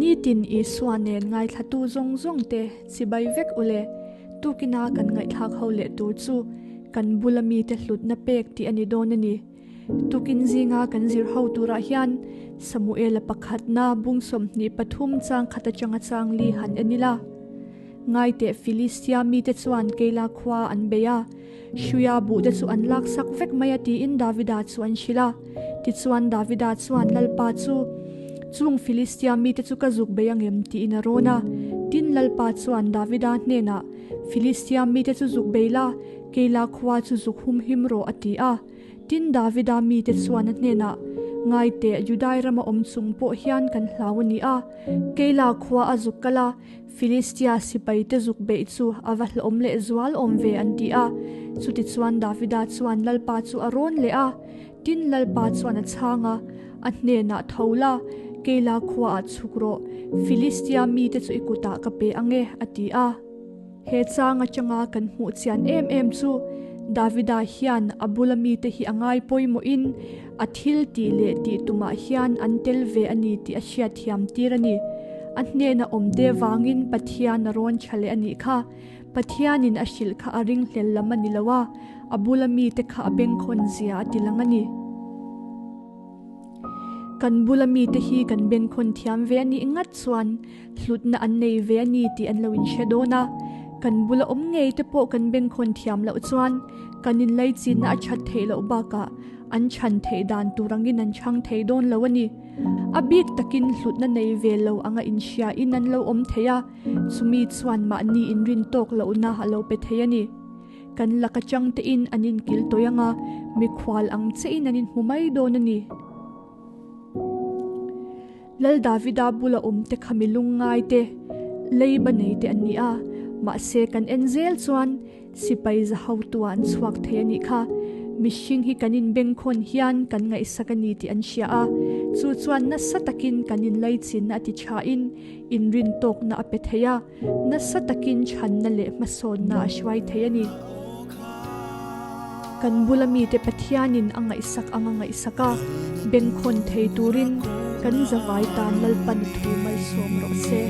Nitin Isua nen ngaithlatu zawng zawng te chibai vek ule. Tukina kan ngaihthlak ho leh tur chu kan bula mite hlutna pek tih a ni dawn a ni. Tukin zinga kan zir ho turah hian Samuela pakhatna bung 23 chang khat atanga chang li han en ila. Ngaiteh Filistia mite chuan Keila khua an bei a, Hruia buhte chu an laksak vek mai a tiin Davida chu an hrilh a. Tichuan Davida chuan Lalpa chu, Chung Filistia mite chu ka zuk bei angem? tiin a rawn a. Tin, Lalpa chuan Davida hnenah, Filistia mite chu zuk bei la, Keila khua chu zuk humhim rawh a ti a. Tin, Davida mite chuan a hnenah, Ngai teh, Judai rama awm chung pawh hian kan hlau a ni a, Keila khua a zuk kal a, Filistia sipaite zuk beih chu a va hlawm leh zual awm ve an ti a. Chutichuan Davida chuan Lalpa chu a rawn leh a, tin Lalpa chuan a chhang a, a hnenah tho la, Keila khuaah chhuk rawh, Filistia mite chu i kutah ka pe ang e, a ti a. He chang atanga kan hmuh chian em em chu Davida hian a bula mite hi a ngai pawimawhin a thil tih leh tih tumah hian an tel ve a ni tih a hriatthiam tir a ni. A hnena awmte vangin Pathian a rawn tha leh a nih kha. Pathianin a hrilh kha a ringhlel lam a ni lo a, a bula mite kha a bengkhawn zia a ti lang a ni. Kan bula mite hi kan bengkhawn thiam ve a nih ngat chuan hlutna an nei ve a ni tih an lo inhre dawn a, kan bula awm ngei te pawh kan bengkhawn thiam loh chuan kan inlaichinna a that theih loh bakah an chhan theih dan tur angin an chhang thei dawn lo a ni. A bik takin hlutna nei ve lo anga inhriain an lo awm thei a, chumi chuan mahni inrin tawk lohna a lo pe thei a ni. Kan laka changtein an inkil tawih anga mikhual ang chein an inhmu mai dawn a ni. Lal Davida bula awmte kha mi lungngai te, leiba nei te an ni a, mahse kan en zel chuan sipai za hotuah an chhuak thei a nih kha. Mihring hi kan inbengkhawn hian kan ngaihsak a ni tih an hria a, chu chuan nasa takin kan inlaichinna a ti thain inrintawkna a pe thei a, nasa takin chhanna leh hmasawnna a hruai thei a ni. Kan bula mite Pathianin a ngaihsak ang a ngaihsak a, bengkhawn thei turin kan zavai tan Lalpan thu malsawm rawh se.